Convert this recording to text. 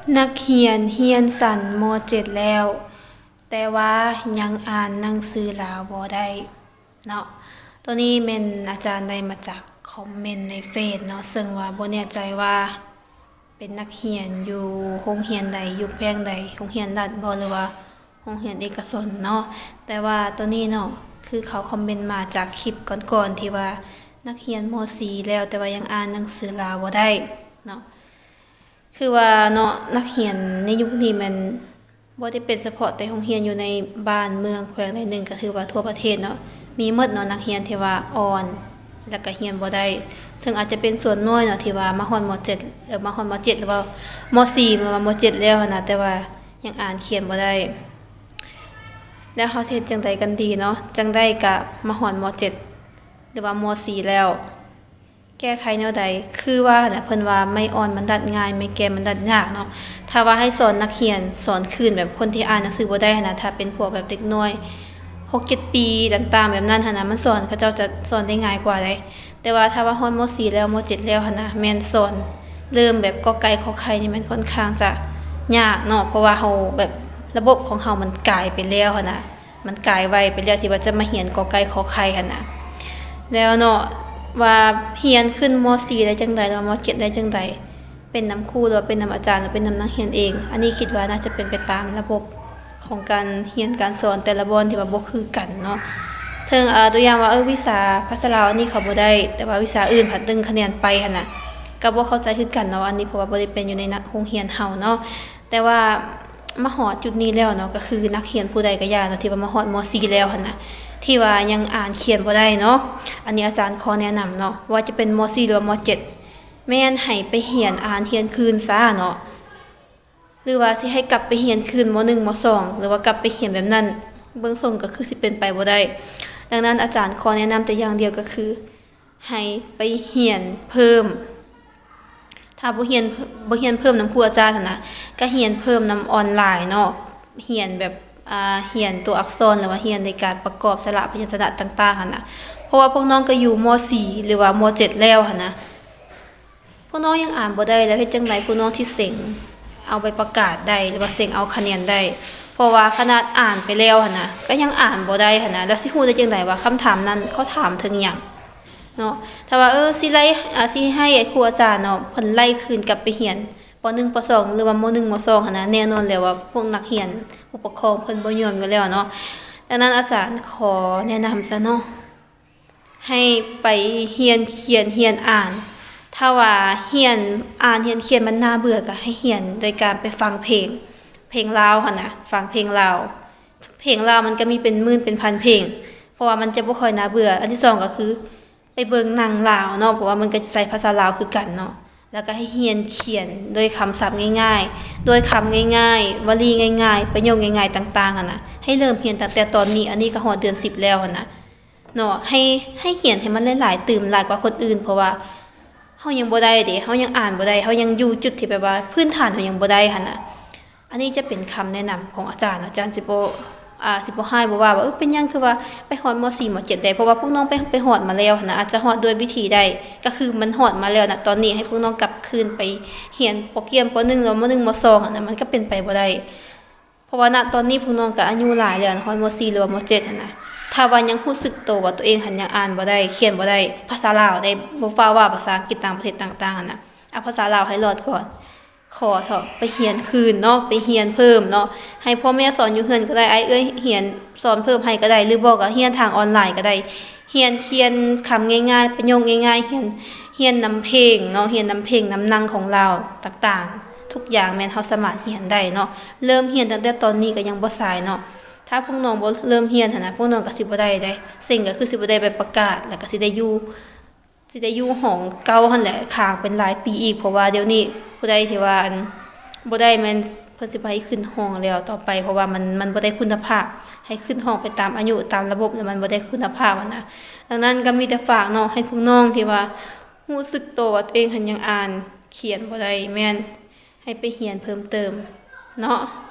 ນັກຮຽນຮຽນຊັ້ນ ມໍເຈັດ ແລ້ວ ແຕ່ວ່າຍັງອ່ານໜັງສືລາວບໍ່ໄດ້ເນາະ. ໂຕນີ້ແມ່ນອາຈານໄດ້ມາຈາກຄອມເມັນໃນເຟສເນາະ, ເຊິ່ງວ່າບໍ່ແນ່ໃຈວ່າເປັນນັກຮຽນຢູ່ໂຮງຮຽນໃດ, ຢູ່ແຂວງໃດ, ໂຮງຮຽນລັດບໍ່ ຫຼືວ່າໂຮງຮຽນເອກະຊົນເນາະ. ແຕ່ວ່າໂຕນີ້ເນາະ ຄືເຂົາຄອມເມັນມາຈາກຄລິບກ່ອນໆ ທີ່ວ່ານັກຮຽນ ມໍສີ່ ແລ້ວ ແຕ່ວ່າຍັງອ່ານໜັງສືລາວບໍ່ໄດ້ເນາະ. ຄືວ່າເນາະ ນັກຮຽນໃນຍຸກນີ້ແມ່ນບໍ່ໄດ້ເປັນສະເພາະແຕ່ໂຮງຮຽນຢູ່ໃນບ້ານເມືອງແຂວງໃດໜຶ່ງ, ກໍຖືວ່າທົ່ວປະເທດເນາະ ມີໝົດເນາະ ນັກຮຽນທີ່ວ່າອ່ອນ ແລ້ວກໍຮຽນບໍ່ໄດ້, ເຊິ່ງອາດຈະເປັນສ່ວນໜ້ອຍເນາະ ທີ່ວ່າມາຮອດ ມໍເຈັດ ເອີ ມາຮອດ ມໍເຈັດ ຫຼືວ່າ ມໍສີ່ ຫຼືວ່າ ມໍເຈັດ ແລ້ວຫັ້ນນະ ແຕ່ວ່າຍັງອ່ານຂຽນບໍ່ໄດ້. ແລ້ວເຮົາຊິເຮັດຈັ່ງໃດກັນດີເນາະ? ຈັ່ງໃດກໍມາຮອດ ມໍເຈັດ ຫຼືວ່າ ມໍສີ່ ແລ້ວ ແກ້ໄຂແນວໃດ? ຄືວ່າຫັ້ນແຫຼະ ເພິ່ນວ່າໄມ້ອ່ອນມັນດັດງ່າຍ ໄມ້ແກ່ນມັນດັດຍາກເນາະ. ຖ້າວ່າໃຫ້ສອນນັກຮຽນ ສອນຄື້ນແບບຄົນທີ່ອ່ານໜັງສືບໍ່ໄດ້ຫັ້ນນະ, ຖ້າເປັນພວກແບບເດັກນ້ອຍຫົກເຈັດປີຕ່າງໆ ແບບນັ້ນຫັ້ນນະ ມັນສອນ ເຂົາເຈົ້າຈະສອນໄດ້ງ່າຍກວ່າໃດ. ແຕ່ວ່າຖ້າວ່າຮອດ ມໍສີ່ ແລ້ວ ມໍເຈັດ ແລ້ວຫັ້ນນະ ແມ່ນສອນເລີ່ມແບບ ກ ໄກ່ ຂ ໄຂ່ ນີ້ແມ່ນຄ່ອນຂ້າງຈະຍາກເນາະ, ເພາະວ່າເຮົາແບບ ລະບົບຂອງເຮົາມັນກາຍໄປແລ້ວຫັ້ນນະ. ມັນກາຍໄວໄປແລ້ວ ທີ່ວ່າຈະມາຮຽນ ກ ໄກ່ ຂ ໄຂ່ ຫັ້ນນະ. ແລ້ວເນາະ ວ່າຮຽນຂຶ້ນ ມໍສີ່ ໄດ້ຈັ່ງໃດ ຫຼືວ່າ ມໍເຈັດ ໄດ້ຈັ່ງໃດ? ເປັນນຳຄູ ຫຼືວ່າເປັນນຳອາຈານ ຫຼືວ່າເປັນນຳນັກຮຽນເອງ? ອັນນີ້ຄິດວ່າໜ້າຈະເປັນໄປຕາມລະບົບຂອງການຮຽນການສອນແຕ່ລະບ່ອນທີ່ວ່າບໍ່ຄືກັນເນາະ. ເຖິງ ອາ ຕົວຢ່າງວ່າ ເອີ ວິຊາພາສາລາວອັນນີ້ເຂົາບໍ່ໄດ້ ແຕ່ວ່າວິຊາອື່ນພັດດຶງຄະແນນໄປຫັ້ນນະ ກໍບໍ່ເຂົ້າໃຈຄືກັນເນາະ ອັນນີ້ ເພາະວ່າບໍ່ໄດ້ເປັນຢູ່ໃນ ນ- ໂຮງຮຽນເຮົາເນາະ. ແຕ່ວ່າມາຮອດຈຸດນີ້ແລ້ວເນາະ ກໍຄືນັກຮຽນຜູ້ໃດກໍຢ່າເນາະ ທີ່ວ່າມາຮອດ ມໍສີ່ ແລ້ວຫັ້ນນະ ທີ່ວ່າຍັງອ່ານຂຽນບໍ່ໄດ້ເນາະ, ອັນນີ້ອາຈານຂໍແນະນຳເນາະ ວ່າຈະເປັນ ມໍສີ່ ຫຼືວ່າ ມໍເຈັດ ແມ່ນໃຫ້ໄປຮຽນ ອ່ານຮຽນຄືນຊະເນາະ, ຫຼືວ່າຊິໃຫ້ກັບໄປຮຽນຄືນ ມໍໜຶ່ງ ມໍສອງ ຫຼືວ່າກັບໄປຮຽນແບບນັ້ນ ເບິ່ງຊົງກໍຄືຊິເປັນໄປບໍ່ໄດ້. ດັ່ງນັ້ນອາຈານຂໍແນະນຳແຕ່ຢ່າງດຽວ ກໍຄື ໃຫ້ໄປຮຽນເພີ່ມ. ຖ້າບໍ່ຮຽນ ບໍ່ຮຽນເພີ່ມນຳຄູອາຈານຫັ້ນນະ ກໍຮຽນເພີ່ມນຳອອນລາຍເນາະ, ຮຽນແບບ ອາ ຮຽນຕົວອັກສອນ ຫຼືວ່າຮຽນໃນການປະກອບສະຫຼະພະຍັນຊະນະຕ່າງໆຫັ້ນນະ. ເພາະວ່າພວກນ້ອງກໍຢູ່ ມໍສີ່ ຫຼືວ່າ ມໍເຈັດ ແລ້ວຫັ້ນນະ, ພວກນ້ອງຍັງອ່ານບໍ່ໄດ້ ແລ້ວເຮັດຈັ່ງໃດພວກນ້ອງຊິເສັງເອົາໃບປະກາດໄດ້ ຫຼືວ່າເສັງເອົາຄະແນນໄດ້? ເພາະວ່າຂະໜາດອ່ານໄປແລ້ວຫັ້ນນະ ກໍຍັງອ່ານບໍ່ໄດ້ຫັ້ນນະ, ແລ້ວຊິຮູ້ໄດ້ຈັ່ງໃດວ່າຄຳຖາມນັ້ນເຂົາຖາມເຖິງຫຍັງ? ເນາະ. ຖ້າວ່າ ເອີ ຊິໄລ່ ອາ ຊິໃຫ້ຄູອາຈານເນາະ ເພິ່ນໄລ່ຄືນກັບໄປຮຽນ ປໍໜຶ່ງ ປໍສອງ ຫຼືວ່າ ມໍໜຶ່ງ ມໍສອງ ຫັ້ນນະ, ແນ່ນອນແລ້ວວ່າພວກນັກຮຽນ ຜູ້ປົກຄອງເພິ່ນບໍ່ຍອມຢູ່ແລ້ວເນາະ. ດັ່ງນັ້ນອາຈານຂໍແນະນຳຊະເນາະ ໃຫ້ໄປຮຽນຂຽນ ຮຽນອ່ານ. ຖ້າວ່າຮຽນອ່ານ ຮຽນຂຽນມັນໜ້າເບື່ອ ກໍໃຫ້ຮຽນໂດຍການໄປຟັງເພງ ເພງລາວຫັ້ນນະ, ຟັງເພງລາວ. ເພງລາວມັນກໍມີເປັນໝື່ນເປັນພັນເພງ ເພາະວ່າມັນຈະບໍ່ຄ່ອຍໜ້າເບື່ອ. ອັນທີສອງກໍຄື ໄປເບິ່ງໜັງລາວເນາະ ເພາະວ່າມັນກໍຈະໃຊ້ພາສາລາວຄືກັນເນາະ, ແລ້ວກໍໃຫ້ຮຽນຂຽນດ້ວຍຄຳສັບງ່າຍໆ ດ້ວຍຄຳງ່າຍໆ ວະລີງ່າຍໆ ປະໂຫຍກງ່າຍໆຕ່າງໆຫັ້ນນະ. ໃຫ້ເລີ່ມຮຽນຕັ້ງແຕ່ຕອນນີ້, ອັນນີ້ກໍຮອດເດືອນສິບແລ້ວຫັ້ນນະເນາະ. ໃຫ້ ໃຫ້ຮຽນໃຫ້ມັນຫຼາຍໆ ຕື່ມຫຼາຍກວ່າຄົນອື່ນ ເພາະວ່າເຮົາຍັງບໍ່ໄດ້ເດ້, ເຮົາຍັງອ່ານບໍ່ໄດ້, ເຮົາຍັງຢູ່ຈຸດທີ່ແບບວ່າພື້ນຖານເຮົາຍັງບໍ່ໄດ້ຫັ້ນນະ. ອັນນີ້ຈະເປັນຄຳແນະນຳຂອງອາຈານ. ອາຈານຊິບໍ່ ອາ ຊິບໍ່ຮ້າຍບໍ່ວ່າວ່າ ເອີ ເປັນຫຍັງຄືວ່າໄປຮອດ ມໍສີ່ ມໍເຈັດ ໄດ້, ເພາະວ່າພວກນ້ອງໄປ ໄປຮອດມາແລ້ວຫັ້ນນະ, ອາດຈະຮອດດ້ວຍວິທີໃດ ກໍຄືມັນຮອດມາແລ້ວນະ. ຕອນນີ້ໃຫ້ພວກນ້ອງກັບຄືນໄປຮຽນໂປຣແກຣມ ປໍໜຶ່ງ ຫຼືວ່າ ມໍໜຶ່ງ ມໍສອງ ຫັ້ນນະ, ມັນກໍເປັນໄປບໍ່ໄດ້. ເພາະວ່າ ນະ ຕອນນີ້ພວກນ້ອງກໍອາຍຸຫຼາຍແລ້ວນະ, ຮອດ ມໍສີ່ ຫຼືວ່າ ມໍເຈັດ ຫັ້ນນະ. ຖ້າວ່າຍັງຮູ້ສຶກໂຕວ່າຕົວເອງຫັ້ນຍັງອ່ານບໍ່ໄດ້ ຂຽນບໍ່ໄດ້ ພາສາລາວເດ້, ບໍ່ຟ້າວວ່າພາສາອັງກິດຕ່າງປະເທດຕ່າງໆຫັ້ນນະ, ເອົາພາສາລາວໃຫ້ລອດກ່ອນ. ຂໍເຖາະ ໄປຮຽນຄືນເນາະ, ໄປຮຽນເພີ່ມເນາະ, ໃຫ້ພໍ່ແມ່ສອນຢູ່ເຮືອນກໍໄດ້, ອ້າຍເອື້ອຍຮຽນສອນເພີ່ມໃຫ້ກໍໄດ້ ຫຼືບໍ່ກໍຮຽນທາງອອນລາຍກໍໄດ້. ຮຽນຂຽນຄຳງ່າຍໆ ປະໂຫຍກງ່າຍໆ, ຮຽນ ຮຽນນຳເພງເນາະ, ຮຽນນຳເພງນຳໜັງຂອງລາວຕ່າງໆ ທຸກຢ່າງແມ່ນເຮົາສາມາດຮຽນໄດ້ເນາະ. ເລີ່ມຮຽນຕັ້ງແຕ່ຕອນນີ້ກໍຍັງບໍ່ສາຍເນາະ. ຖ້າພວກນ້ອງບໍ່ເລີ່ມຮຽນຫັ້ນນະ ພວກນ້ອງກໍຊິບໍ່ໄດ້ເດ້, ເສັງກໍຄືຊິບໍ່ໄດ້ໃບປະກາດ ແລ້ວກໍຊິໄດ້ຢູ່ ຊິໄດ້ຢູ່ຫ້ອງເກົ່າຫັ້ນແຫຼະ ຄ້າງເປັນຫຼາຍປີອີກ, ເພາະວ່າດຽວນີ້ຜູ້ໃດທີ່ວ່າ ອັນ ບໍ່ໄດ້ແມ່ນເພິ່ນຊິບໍ່ໃຫ້ຂຶ້ນຫ້ອງແລ້ວຕໍ່ໄປ, ເພາະວ່າມັນ ມັນບໍ່ໄດ້ຄຸນນະພາບ, ໃຫ້ຂຶ້ນຫ້ອງໄປຕາມອາຍຸຕາມລະບົບ ແລ້ວມັນບໍ່ໄດ້ຄຸນນະພາບຫັ້ນນະ. ດັ່ງນັ້ນກໍມີແຕ່ຝາກເນາະ ໃຫ້ພວກນ້ອງທີ່ວ່າຮູ້ສຶກໂຕວ່າຕົວເອງຫັ້ນຍັງອ່ານຂຽນບໍ່ໄດ້ ແມ່ນ ໃຫ້ໄປຮຽນເພີ່ມເຕີມເນາະ.